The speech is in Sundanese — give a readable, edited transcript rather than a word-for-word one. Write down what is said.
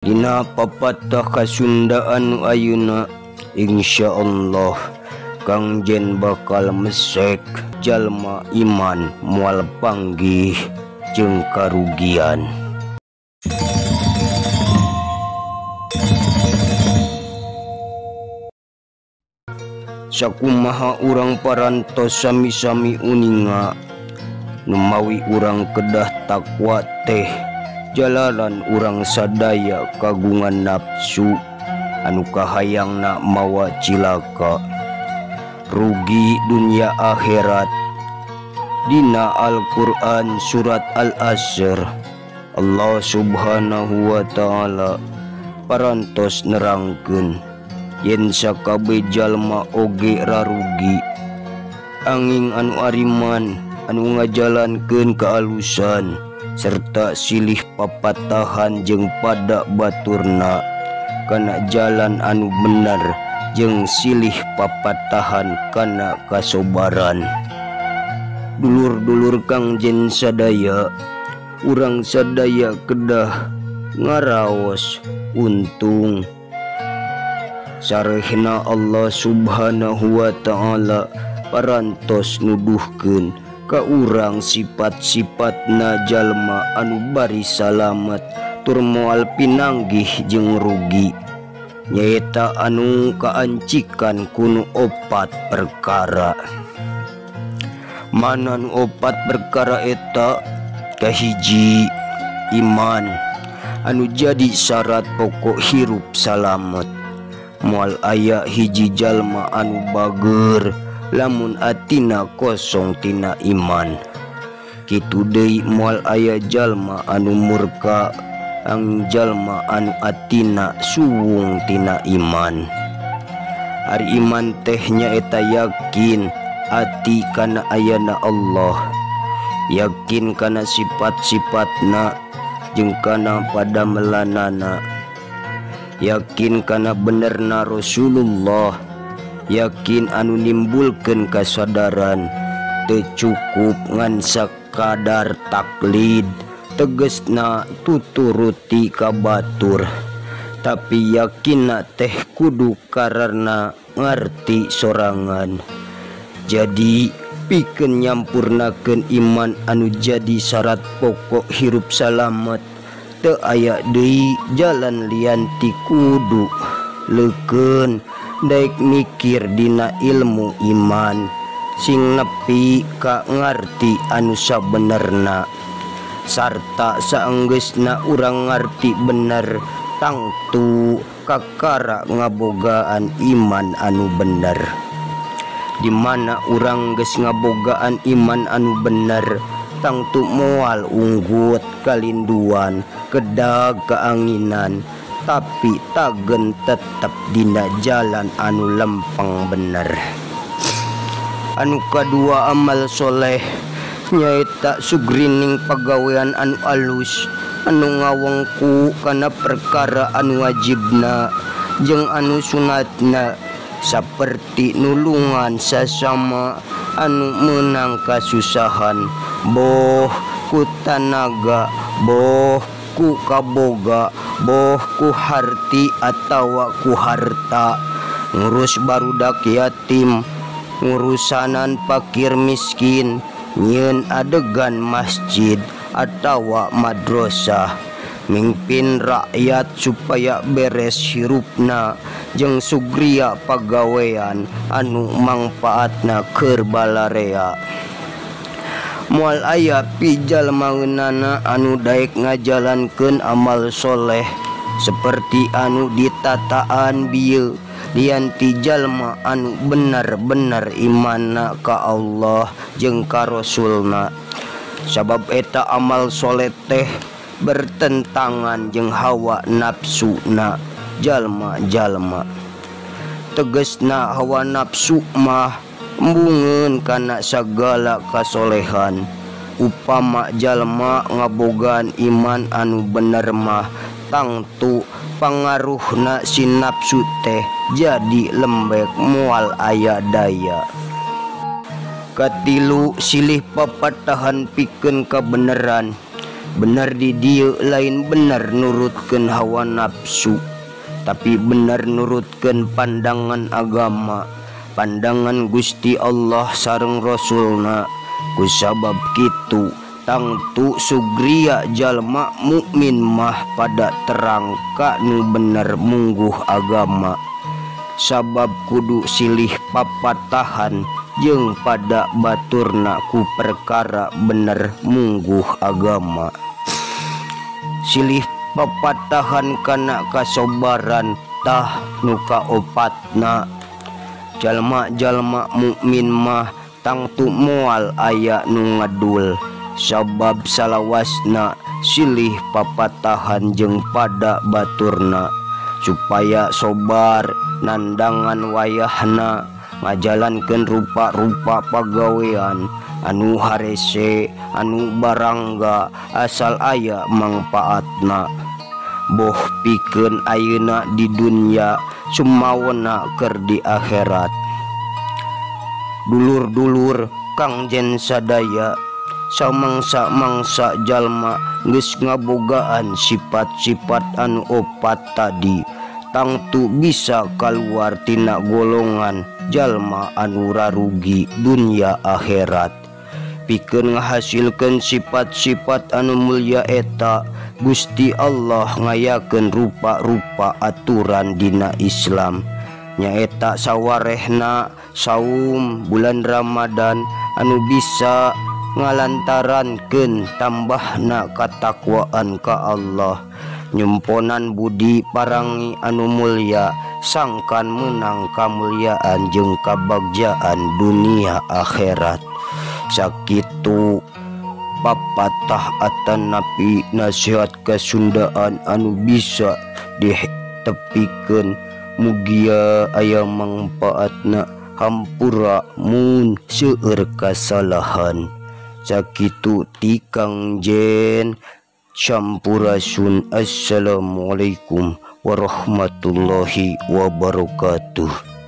Dina papatah kasundaan nu ayeuna insyaallah Kang Jen bakal mesek jalma iman moal panggih jeung karugian. Sakumaha urang parantos sami-sami uninga numawi urang kedah takwa teh jalaran urang sadaya kagungan nafsu anu kahayangna mawa cilaka rugi dunia akhirat. Dina Al-Qur'an surat Al-Asr Allah Subhanahu wa ta'ala parantos nerangkeun yen sakabeh jalma oge rarugi angin anu ariman anu ngajalankeun kaalusan serta silih papatahan jeung pada baturna kana jalan anu bener jeung silih papatahan kana kasobaran. Dulur-dulur Kang Jen sadaya, urang sadaya kedah ngaraos untung sarehna Allah Subhanahu wa ta'ala parantos nuduhkeun ka urang sifat-sifatna jalma anu bari salamet tur moal pinanggih jeung rugi, nyaeta anu kaancikan kunu opat perkara. Mana nu opat perkara eta? Kahiji, iman anu jadi syarat pokok hirup salamet. Moal aya hiji jalma anu bager lamun atina kosong tina iman. Kitu deui moal aya jalma anu murka ang jalma anu atina suwung tina iman. Ari iman teh nyaeta yakin ati kana ayana Allah, yakin kana sifat-sifatna jeung kana padamelanana, yakin kana benerna Rasulullah, yakin anu nimbulkeun kasadaran teu cukup ngan sakadar taklid tegesna tuturuti ka batur, tapi yakinna teh kudu karena ngarti sorangan. Jadi pikeun nyampurnakeun iman anu jadi syarat pokok hirup salamet teu aya deui jalan lian ti kudu leukeun daek mikir dina ilmu iman sing nepi ka ngarti anu sabenerna, sarta saenggeusna urang ngarti bener tangtu kakara ngabogaan iman anu bener. Di mana urang geus ngabogaan iman anu bener tangtu moal unggut kalinduan kedag keanginan, tapi tagen tetep dina jalan anu lempeng bener. Anu kadua, amal soleh nyaeta sugrining pagawean anu alus anu ngawengku kana perkara anu wajibna jeung anu sunatna, saperti nulungan sasama anu meunang kasusahan, boh ku tanaga, boh ku kaboga, boh ku harti atawa ku harta, ngurus barudak yatim, ngurusanan pakir miskin, nyieun adegan masjid atawa madrasah, mimpin rakyat supaya beres hirupna jeung sugria pagawean anu mangpaatna keur balarea. Moal aya pijalmaeunana anu daek ngajalankeun amal soleh seperti anu ditataan bieu lian ti jalma anu bener-bener imanna ka Allah jeung ka Rasulna. Sabab eta amal soleh teh bertentangan jeung hawa nafsuna jalma-jalma. Tegesna hawa nafsu mah embungeun kana sagala kasolehan. Upama jalma ngabogaan iman anu bener mah tangtu pangaruhna si nafsu teh jadi lembek moal aya daya. Katilu, silih papatahan pikeun kabeneran Bener di dieu lain bener nurutkeun hawa nafsu, tapi bener nurutkeun pandangan agama, pandangan Gusti Allah sareng Rasulna. Kusabab kitu tangtu sugria jalma mukmin mah pada terangka nu bener mungguh agama. Sabab kudu silih papatahan jeung pada baturna ku perkara bener mungguh agama. Silih papatahan kana kasobaran tah nu kaopatna. Jalma-jalma mukmin mah tangtu moal aya nu ngedul, sabab salawasna silih papatahan jeung pada baturna supaya sobar nandangan wayahna ngajalankeun rupa-rupa pagawean anu harese anu barangga asal aya mangpaatna. Boh pikeun ayeuna di dunya sumawena keur di akhirat. Dulur-dulur Kang Jen sadaya, samangsa-mangsa jalma geus ngabogaan sifat-sifat anu opat tadi, tangtu bisa kaluar tina golongan jalma anu rarugi dunya akhirat. Pikeun ngahasilkeun sifat-sifat anu mulya eta, Gusti Allah ngayakeun rupa-rupa aturan dina Islam. Nyaeta sawarehna saum bulan Ramadan anu bisa ngalantarankeun tambahna katakwaan ka Allah, nyumponan budi parangi anu mulya sangkan menang kamulyaan jeung kabagjaan dunia akhirat. Sakitu papatah atanapi nasihat kasundaan anu bisa ditepikeun, mugia aya mangpaatna, hampura mun seueur kasalahan. Sakitu ti Kang Jen, sampurasun. Assalamualaikum warahmatullahi wabarakatuh.